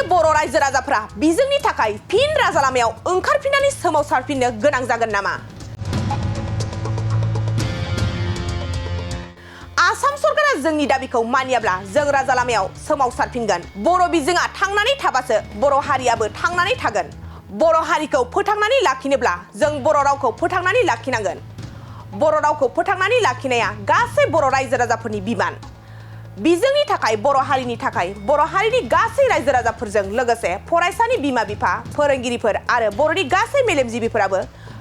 बेनिखायनो बर' रायजो राजाफ्रा बिजोंनि थाखाय फिन राजा लामायाव ओंखारफिननानै सोमावसारफिननो गोनां जागोन नामा? आसाम सरकारा जोंनि दाबिखौ मानियाब्ला जों राजा लामायाव सोमावसारफिनगोन। बर' बिजोङा थांनानै थाबासो बर' हारियाबो थांनानै थागोन। बर' हारिखौ फोथांनानै लाखिनोब्ला जों बर' रावखौ फोथांनानै लाखिनांगोन। बर' रावखौ फोथांनानै लाखिनाया गासै बर' रायजो राजाफोरनि बिबान। बिजोंनि थाखाय बर' हारिनि थाखाय बर' हारिनि गासै रायजो राजाफोरजों लोगोसे फरायसानि बिमा बिफा, फोरोंगिरिफोर आरो बर'नि गासै मेलेमजिबिफोराबो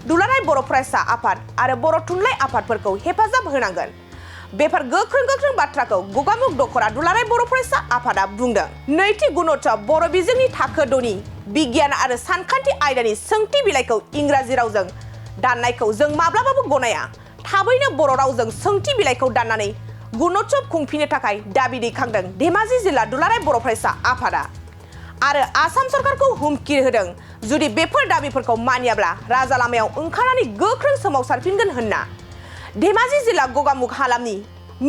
दुलाराय बर' फरायसा आफाद आरो बर' थुनलाइ आफादफोरखौ हेफाजाब होनांगोन। बेफोर गोख्रों बाथ्राखौ गगामुग दख'रा दुलाराय बर' फरायसा आफादा बुंदों। नैथि गुणोत्सव बर' बिजोंनि थाखो 6 नि बिगियान आरो सानखान्थि आयदानि सोंथि बिलाइखौ इंराजि रावजों दाननायखौ जों माब्लाबाबो गनाया। थाबैनो बर' रावजों सोंथि बिलाइखौ दाननानै गुणोत्सव खुंफिननो थाखाय दाबि दैखांदों धेमाजि जिल्ला दुलाराय बर' फरायसा आफादा आरो आसाम सरकारखौ हुमखि होदों जुदि बेफोर दाबिफोरखौ मानियाब्ला राजा लामायाव ओंखारनानै गोख्रों सोमावसारफिनगोन होनना। धेमाजि जिल्ला गगामुग हालामनि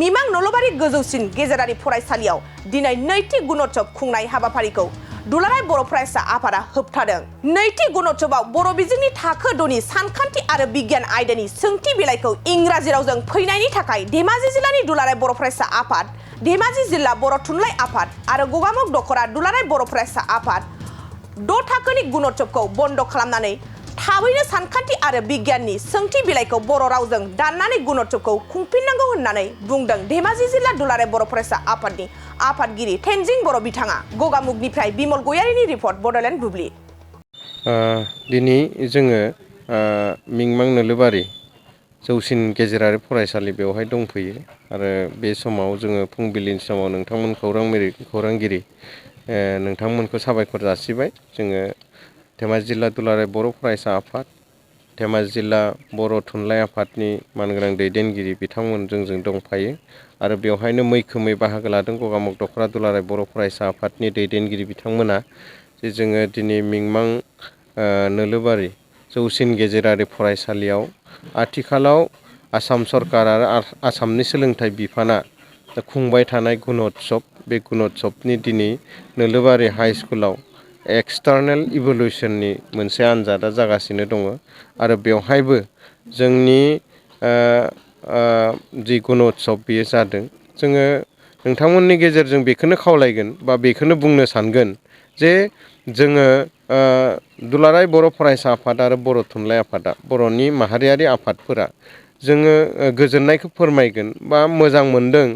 मिमां नलबारि गोजौसिन गेजेरारि फरायसालियाव दिनै नैथि गुणोत्सव खुंनाय हाबाफारिखौ दुलाराय बर' फरायसा आफादा होबथादों। नैथि गुणोत्सवआव बर' बिजोंनि थाखो 6 नि सानखान्थि आरो बिगियान आयदानि सोंथि बिलाइखौ इंराजि रावजों फैनायनि थाखाय धेमाजि जिल्लानि दुलाराय बर' फरायसा आफाद, धेमाजि जिल्ला बर' थुनलाइ आफाद आरो गगामुग दख'रा दुलाराय बर' फरायसा आफाद 6 थाखोनि गुणोत्सवखौ बन्द खालामनानै थाबैनो सानखान्थि आरो बिगियाननि सोंथि बिलाइखौ बर' रावजों दाननानै गुणोत्सवखौ खुंफिननांगौ होननानै बुंदों धेमाजि जिल्ला दुलाराय बर' फरायसा आफादनि आफादगिरि थेनजिं बर' बिथाङा। गगामुगनिफ्राय बिमल गयारिनि रिपर्ट, बड'लेण्ड बुब्लि। दिनै जोङो मिमां नोलोबारि जौसिन गेजेरारि फरायसालि बेवहाय दंफैयो आरो बे समाव जोङो फुंबिलिनि समाव नोंथांमोन खौरांगिरि नोंथांमोनखौ साबायखर जासिबाय। जोङो धेमाजि जिल्ला दुलाराय बर' फरायसा आफाद, धेमाजि जिल्ला बर' थुनलाइ आफादनि मानगोनां दैदेनगिरि बिथांमोनजों जों दंफायो आरो बेवहायनो मैखोमै बाहागो लादों गगामुग दख'रा दुलाराय बर' फरायसा आफादनि दैदेनगिरि बिथांमोना जे जोङो दिनै मिमां नोलोबारि जौसिन गेजेरारि फरायसालियाव आथिखालाव आसाम सरकार आरो आसामनि सोलोंथाइ बिफाना खुंबाय थानाय गुणोत्सव, बे गुणोत्सवनि दिनै नोलोबारि हाइ स्कुलाव एक्सटार्नेल इभुलुसननि मोनसे आनजादा जागासिनो दङ आरो बेवहायबो जोंनि जि गुणोत्सव बेयो जादों। जोङो नोंथांमोननि गेजेरजों बेखौनो खावलायगोन बा बेखौनो बुंनो सानगोन जे जोङो दुलाराय बर' फरायसा आफाद आरो बर' थुनलाइ आफादा, बर'नि माहारियारि आफादफोरा जोङो गोजोननायखौ फोरमायगोन बा मोजां मोनदों।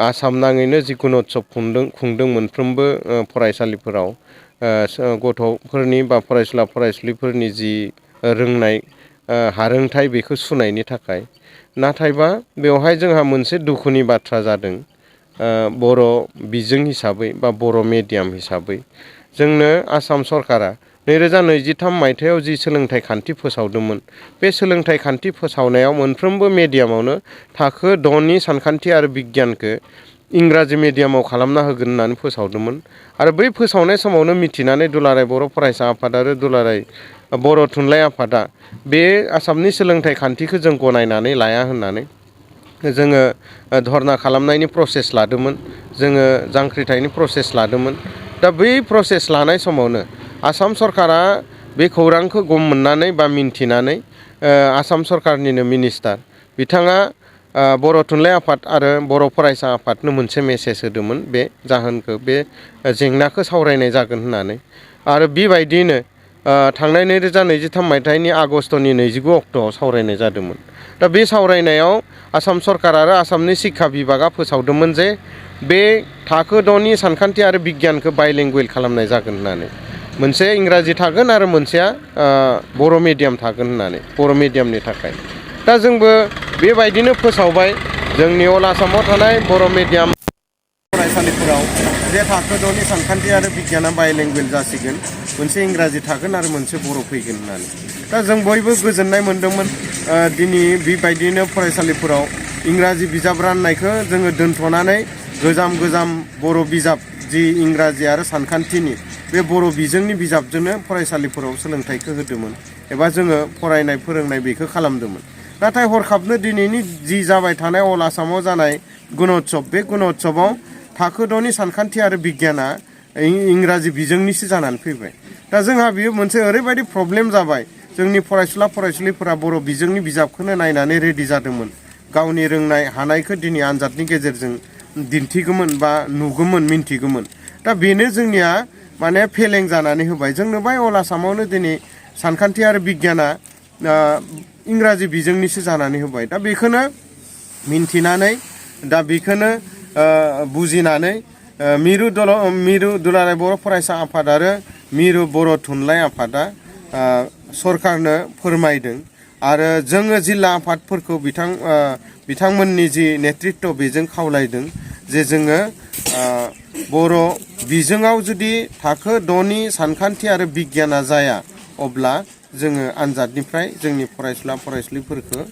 आसाम नाङैनो जि गुणोत्सव खुंदों मोनफ्रोमबो फरायसालिफोराव गथ'फोरनि बा फरायसुला फरायसुलिफोरनि जि रोंनाय हारोंथाय बेखौ सुनायनि थाखाय। नाथायबा बेवहाय जोंहा मोनसे दुखुनि बाथ्रा जादों, बर' बिजों हिसाबै बा बर' मेडियाम हिसाबै जोंनो आसाम सरकारा 2023 मायथाइयाव जि सोलोंथाइ खान्थि फोसावदोंमोन, बे सोलोंथाइ खान्थि फोसावनायाव मोनफ्रोमबो मेडियामावनो थाखो 6 नि सानखान्थि आरो बिगियानखौ इंराजि मेडियामाव खालामना होगोन होननानै फोसावदोंमोन आरो बै फोसावनाय समावनो मिथिनानै दुलाराय बर' फरायसा आफाद आरो दुलाराय बर' थुनलाइ आफादा बे आसामनि सोलोंथाइ खान्थिखौ जों गनायनानै लाया होननानै जोङो धरना खालामनायनि प्रसेस लादोंमोन, जोङो जांख्रिथायनि प्रसेस लादोंमोन। दा बै प्रसेस लानाय समावनो आसाम सरकारा बे खौरांखौ गम मोननानै बा मिन्थिनानै आसाम सरकारनिनो मिनिस्टार बिथाङा बर' थुनलाइ आफाद आरो बर' फरायसा आफादनो मोनसे मेसेज होदोंमोन, बे जाहोनखौ बे जेंनाखौ सावरायनाय जागोन होननानै। आरो बेबायदियैनो थांनाय 2023 मायथाइनि आगष्टनि 29 अक्ट'आव सावरायनाय जादोंमोन। दा बे सावरायनायाव आसाम सरकार आरो आसामनि शिक्षा बिभागा फोसावदोंमोन जे बे थाखो 6 नि सानखान्थि आरो बिगियानखौ बाइलेंगुवेल खालामनाय जागोन होननानै, मोनसे इंराजि थागोन आरो मोनसेया बर' मिडियाम थागोन होननानै, बर' मिडियामनि थाखाय। दा जोंबो बेबायदिनो फोसावबाय जोंनि अल आसामाव थानाय बर' मिडियाम फरायसालिफोराव जे थाखो 6 नि सानखान्थि आरो बिगियाना बाइलेंगुवेल जासिगोन, मोनसे इंराजि थागोन आरो मोनसे बर' फैगोन होननानै। दा जों बयबो गोजोननाय मोन्दोंमोन। दिनै बेबायदिनो फरायसालिफोराव इंराजि बिजाब राननायखौ जोङो दोनथ'नानै गोजाम बर' बिजाब जि इंराजि आरो सानखान्थिनि बे बर' बिजोंनि बिजाबजोंनो फरायसालिफोराव सोलोंथाइखौ होदोंमोन एबा जोङो फरायनाय फोरोंनाय बेखौ खालामदोंमोन। नाथाय हरखाबनो दिनैनि जि जाबाय थानाय अल आसामाव जानाय गुणोत्सव, बे गुणोत्सवआव थाखो 6 नि सानखान्थि आरो बिगियाना इंराजि बिजोंनिसो जानानै फैबाय दा जोंहा बेयो मोनसे ओरैबायदि प्रब्लेम जाबाय जोंनि फरायसुला फरायसुलिफोरा बर' बिजोंनि बिजाबखौनो नायनानै रेडि जादोंमोन गावनि रोंनाय हानायखौ दिनै आनजादनि गेजेरजों दिन्थिगौमोन बा नुगौमोन मिन्थिगौमोन दा बेनो जोंनिया माने फेलें जानानै होबाय जोंनो बाय अल आसामावनो दिनै सानखान्थि आरो बिगियाना इंराजि बिजोंनिसो जानानै होबाय दा बेखौनो मिन्थिनानै दा बेखौनो बुजिनानै मिरु दुलाराय बर' फरायसा आफाद आरो मिरु बर' थुनलाइ आफादा सरकारनो फोरमायदों आरो जोङो जिल्ला आफादफोरखौ बिथांमोननि जि नेतृत्व बेजों खावलायदों जे जोङो बर' बिजोङाव जुदि थाखो 6नि सानखान्थि आरो बिगियाना जाया अब्ला जोङो आनजादनिफ्राय जोंनि फरायसुला फरायसुलिफोरखौ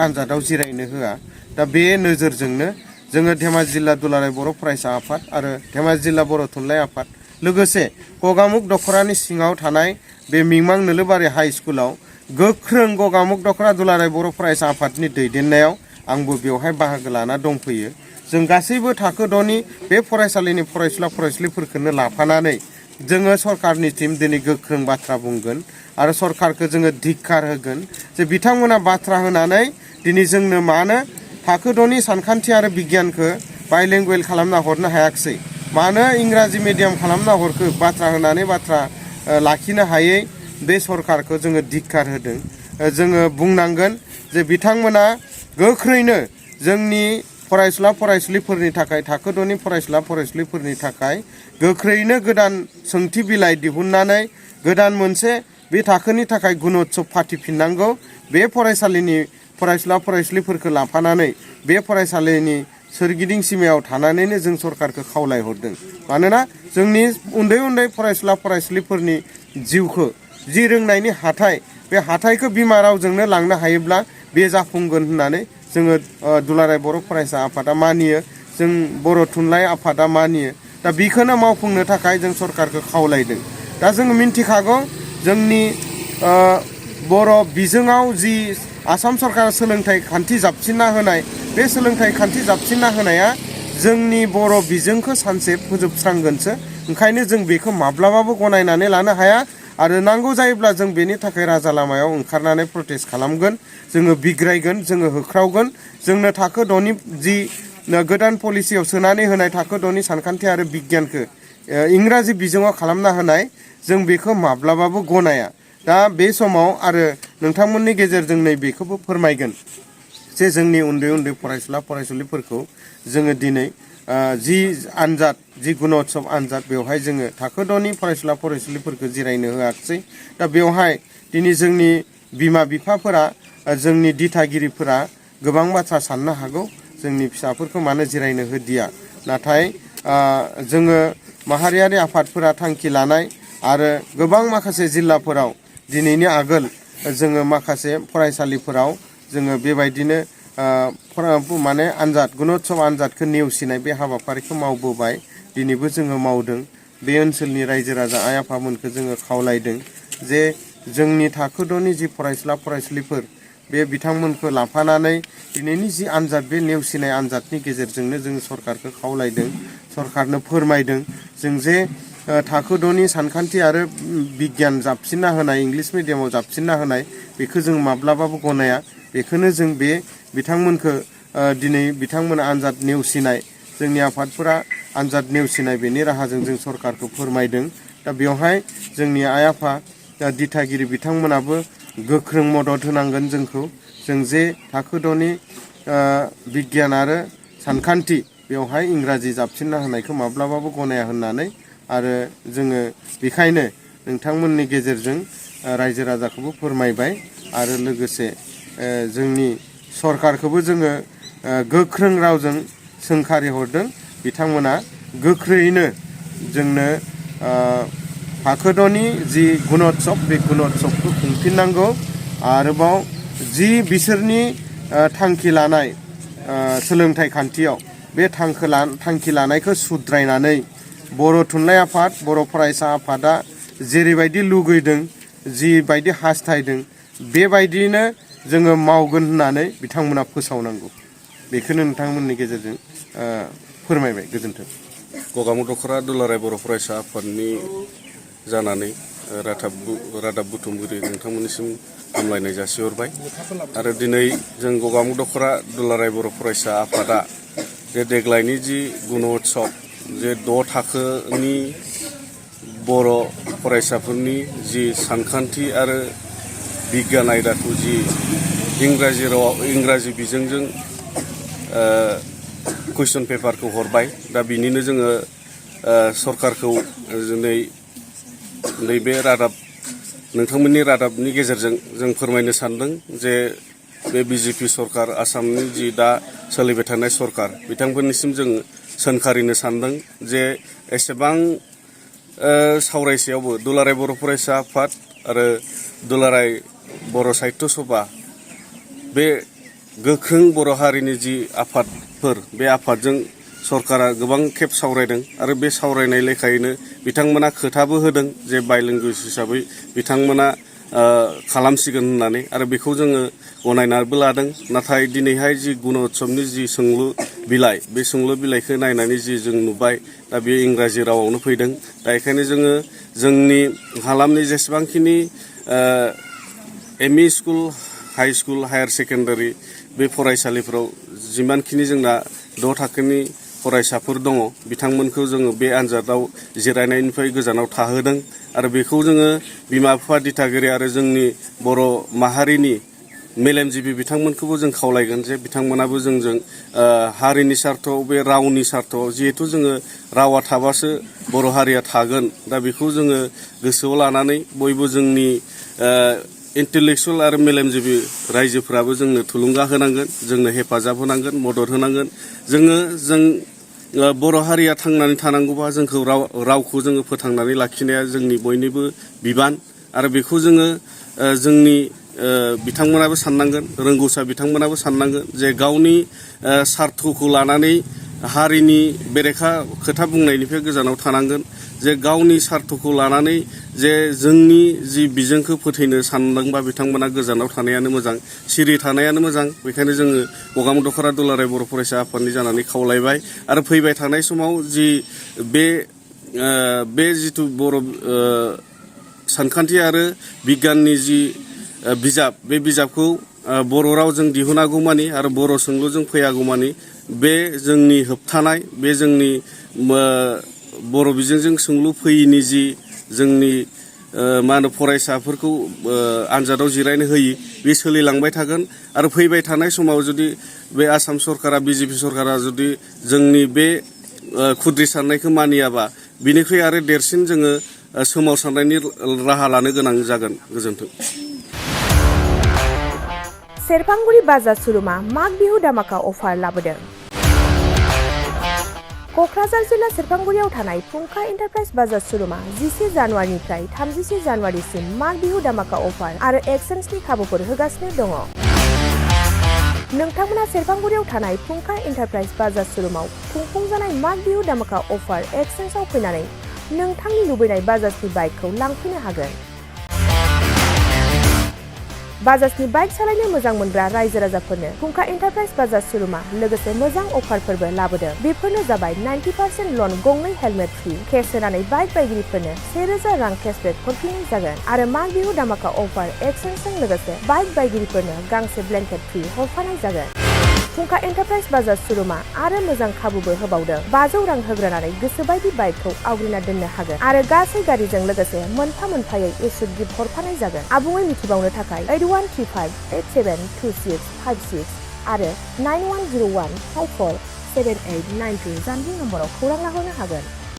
आनजादाव जिरायनो होआ दा बे नोजोरजोंनो जोङो धेमाजि जिल्ला दुलाराय बर' फरायसा आफाद आरो धेमाजि जिल्ला बर' थुनलाइ आफाद लोगोसे गगामुख दख'रानि सिङाव थानाय बे मिमां नोलोबारि हाइ स्कुलाव गोख्रों गगामुख दख'रा दुलाराय बर' फरायसा आफादनि दैदेननायाव आंबो बेवहाय बाहागो लाना दंफैयो जों गासैबो थाखो 6नि बे फरायसालिनि फरायसुला फरायसुलिफोरखौनो लाफानानै जोङो सरकारनिसिम दिनै गोख्रों बाथ्रा बुंगोन आरो सरकारखौ जोङो धिक्कार होगोन जे बिथांमोना बाथ्रा होनानै दिनै जोंनो मानो थाखो 6नि सानखान्थि आरो बिगियानखौ बाइलेंगुवेल खालामना हरनो हायाखिसै मानो इंराजि मिडियाम खालामना हरखो बाथ्रा होनानै बाथ्रा लाखिनो हायै बे सरकारखौ जोङो धिक्कार होदों जोङो बुंनांगोन जे बिथांमोना गोख्रैनो जोंनि फरायसुला फरायसुलिफोरनि थाखाय थाखो 6नि फरायसुला फरायसुलिफोरनि थाखाय गोख्रैनो गोदान सोंथि बिलाइ दिहुननानै गोदान मोनसे बे थाखोनि थाखाय गुणोत्सव फाथिफिननांगौ बे फरायसालिनि फरायसुला फरायसुलिफोरखौ लाफानानै बे फरायसालिनि सोरगिदिं सिमायाव थानानैनो जों सरकारखौ खावलायहरदों मानोना जोंनि उन्दै उन्दै फरायसुला फरायसुलिफोरनि जिउखौ जि रोंनायनि हाथाय बे हाथायखौ बिमा रावजोंनो लांनो हायोब्ला बे जाफुंगोन होननानै जोङो दुलाराय बर' फरायसा आफादा मानियो जों बर' थुनलाइ आफादा मानियो दा बेखौनो मावफुंनो थाखाय जों सरकारखौ खावलायदों दा जों मिन्थिखागौ जोंनि बर' बिजोङाव जि आसाम सरकार सोलोंथाइ खान्थि जाबसिनना होनाय बे सोलोंथाइ खान्थि जाबसिनना होनाया जोंनि बर' बिजोंखौ सानसे फोजोबस्रांगोनसो ओंखायनो जों बेखौ माब्लाबाबो गनायनानै लानो हाया आरो नांगौ जायोब्ला जों बेनि थाखाय राजा लामायाव ओंखारनानै प्रटेस्ट खालामगोन जोङो बिग्रायगोन जोङो होख्रावगोन जोंनो थाखो 6नि जि गोदान पलिसियाव सोनानै होनाय थाखो 6नि सानखान्थि आरो बिगियानखौ इंराजि बिजोङाव खालामना होनाय जों बेखौ माब्लाबाबो गनाया दा बे समाव आरो नोंथांमोननि गेजेरजों नैबेखौबो फोरमायगोन जे जोंनि उन्दै उन्दै फरायसुला फरायसुलिफोरखौ जोङो दिनै जि आनजाद जि गुणोत्सव आनजाद बेवहाय जोङो थाखो 6नि फरायसुला फरायसुलिफोरखौ जिरायनो होआखिसै दा बेवहाय दिनै जोंनि बिमा बिफाफोरा जोंनि दिथागिरिफोरा गोबां बाथ्रा साननो हागौ जोंनि फिसाफोरखौ मानो जिरायनो होदिया नाथाय जोङो माहारियारि आफादफोरा थांखि लानाय आरो गोबां माखासे जिल्लाफोराव दिनैनि आगोल जोङो माखासे फरायसालिफोराव जोङो बेबायदिनो माने आनजाद गुणोत्सव आनजादखौ नेवसिनाय बे हाबाफारिखौ मावबोबाय दिनैबो जोङो मावदों बे ओनसोलनि रायजो राजा आइ आफामोनखौ जोङो खावलायदों जे जोंनि थाखो 6नि जि फरायसुला फरायसुलिफोर बे बिथांमोनखौ लाफानानै दिनैनि जि आनजाद बे नेवसिनाय आनजादनि गेजेरजोंनो जों सरकारखौ खावलायदों सरकारनो फोरमायदों जों जे थाखो 6नि सानखान्थि आरो बिगियान जाबसिनना होनाय इंलिस मिडियामाव जाबसिनना होनाय बेखौ जों माब्लाबाबो गनाया बेखौनो जों बे बिथांमोनखौ दिनै बिथांमोना आनजाद नेवसिनाय जोंनि आफादफोरा आनजाद नेवसिनाय बेनि राहाजों जों सरकारखौ फोरमायदों दा बेवहाय जोंनि आइ आफा दिथागिरि बिथांमोनाबो गोख्रों मदद होनांगोन जोंखौ जों जे थाखो 6नि बिगियान आरो सानखान्थि बेवहाय इंराजि जाबसिनना होनायखौ माब्लाबाबो गनाया होननानै आरो जोङो बेखायनो नोंथांमोननि गेजेरजों रायजो राजाखौबो फोरमायबाय आरो लोगोसे जोंनि सरकारखौबो जोङो गोख्रों रावजों सोंखारि हरदों बिथांमोना गोख्रैयैनो जोंनो थाखो 6नि जि गुणोत्सव बे गुणोत्सवखौ खुंफिननांगौ आरोबाव जि बिसोरनि थांखि लानाय सोलोंथाइ खान्थियाव बे थांखि लानायखौ सुद्रायनानै बर' थुनलाइ आफाद बर' फरायसा आफादा जेरैबायदि लुगैदों जिबायदि हास्थायदों बेबायदियैनो जोङो मावगोन होननानै बिथांमोना फोसावनांगौ बेखौनो नोंथांमोननि गेजेरजों फोरमायबाय गोजोन्थों गगामुख दख'रा दुलाराय बर' फरायसा आफादनि जानानै रादाब बुथुमगिरि नोंथांमोननिसिम हामलायनाय जासिहरबाय आरो दिनै जों गगामुख दख'रा दुलाराय बर' फरायसा आफादा जे देग्लायनि जि गुण'त्सब जे 6 थाखोनि बर' फरायसाफोरनि जि सानखान्थि आरो बिगियान आयदाखौ जि इंराजि बिजोंजों कुइसन पेपारखौ हरबाय दा बिनिनो जोङो सरकारखौ दिनै नैबे नोंथांमोननि रादाबनि गेजेरजों जों फोरमायनो सानदों जे बे बिजेपि सरकार आसामनि जि दा सोलिबाय थानाय सरकार बिथांमोननिसिम जों सोंखारिनो सानदों जे एसेबां सावरायसेयावबो दुलाराय बर' फरायसा आफाद आरो दुलाराय बर' साहित्य सभा बे गोख्रों बर' हारिनि जि आफादफोर बे आफादजों सरकारा गोबां खेब सावरायदों आरो बे सावरायनाय लेखायैनो बिथांमोना खोथाबो होदों जे बायलेंगुवेज हिसाबै बिथांमोना खालामसिगोन होननानै आरो बेखौ जोङो गनायनाबो लादों नाथाय दिनैहाय जि गुण'त्सबनि जि सोंलु बिलाइ बे सोंलु बिलाइखौ नायनानै जि जों नुबाय दा बे इंराजि रावावनो फैदों दा बेखायनो जोङो जोंनि हालामनि जेसेबांखिनि M E school high school higher secondary बे फरायसालिफोराव जिमानखिनि जोंना 6 थाखोनि फरायसाफोर दङ बिथांमोनखौ जोङो बे आनजादाव जिरायनायनिफ्राय गोजानाव थाहोदों आरो बेखौ जोङो बिमा बिफा दिथागिरि आरो जोंनि बर' माहारिनि मेलेमजिबि बिथांमोनखौबो जों खावलायगोन जे बिथांमोनाबो जोंजों हारिनि सार्थआव बे रावनि सार्थआव जिहेथु जोङो रावा थाबासो बर' हारिया थागोन दा बेखौ जोङो गोसोआव लानानै बयबो जोंनि इन्टेलेक्सुयेल आरो मेलेमजिबि रायजोफ्राबो जोंनो थुलुंगा होनांगोन जोंनो हेफाजाब होनांगोन मदद होनांगोन जों बर' हारिया थांनानै थानांगौबा जोंखौ रावखौ जोङो फोथांनानै लाखिनाया जोंनि बयनिबो बिबान आरो बेखौ जोङो जोंनि बिथांमोनाबो साननांगोन रोंगौसा बिथांमोनाबो साननांगोन जे गावनि सार्थखौ लानानै हारिनि बेरेखा खोथा बुंनायनिफ्राय गोजानाव थानांगोन जे गावनि सार्थखौ लानानै जे जोंनि जि बिजोंखौ फोथैनो सानदोंबा बिथांमोना गोजानाव थानायानो मोजां सिरि थानायानो मोजां बेखायनो जोङो गगामुख दख'रा दुलाराय बर' फरायसा आफादनि जानानै खावलायबाय आरो फैबाय थानाय समाव जि बे जिथु बर' सानखान्थि आरो बिगियाननि जि बिजाब बे बिजाबखौ बर' रावजों दिहुनागौमानि आरो बर' सोंलुजों फैयागौमानि बे जोंनि होबथानाय बे जोंनि बर' बिजोंजों सोंलु फैयिनि जि जोंनि फरायसाफोरखौ आनजादाव जिरायनो होयि बे सोलिलांबाय थागोन आरो फैबाय थानाय समाव जुदि बे आसाम सरकारा बिजेपि सरकारा जुदि जोंनि बे खुद्रि साननायखौ मानियाबा बिनिख्रुइ आरो देरसिन जोङो सोमावसारनायनि राहा लानो गोनां जागोन गोजोन्थों। सेरफांगुरि बाजार सुरुमा माग बिहु धामाका अफार लाबोदों। क'क्राझार जिल्ला सेरफांगुरियाव थानाय फुंखा एन्टारप्राइज बाजार सुरुमा 11 जानुवारिनिफ्राय 31 जानुवारिसिम माग बिहु धामाका अफार आरो एक्सचेन्जनि खाबुफोर होगासिनो दङ। नोंथांमोना सेरफांगुरियाव थानाय फुंखा एन्टारप्राइज बाजार सुरुमाव खुंफुंजानाय माग बिहु धामाका अफार एक्सचेन्जआव फैनानै नोंथांनि लुबैनाय बाजाजनि बाइकखौ लांफैनो हागोन। बाजाजनि बाइक सालायनो मोजां मोनग्रा रायजो राजाफोरनो फुंखा एन्टारप्राइज बाजार सुरुमा लोगोसे मोजां अफारफोरबो लाबोदों। बेफोरनो जाबाय 90% लन गंनै हेलमेट फ्रि केस होनानै बाइक बायगिरिफोरनो 1000 रां केसबेक हरफिननाय जागोन आरो माग बिहु धामाका अफार एक्सचेन्जजों लोगोसे बाइक बायगिरिफोरनो गांसे ब्लेंकेट फ्रि हरफानाय जागोन। फुंखा एन्टारप्राइज बाजार सुरुमा आरो मोजां खाबुबो होबावदों। 500 रां होग्रोनानै गोसोबायदि बाइकखौ आवग्रिना दोननो हागोन आरो गासै गारिजों लोगोसे मोनफा मोनफायै इस्यु गिफ्ट हरफानाय जागोन। आबुङै मिथिबावनो थाखाय 8135872656 आरो 9101547892 जानबुं नम्बराव खौरां लाहरनो हागोन।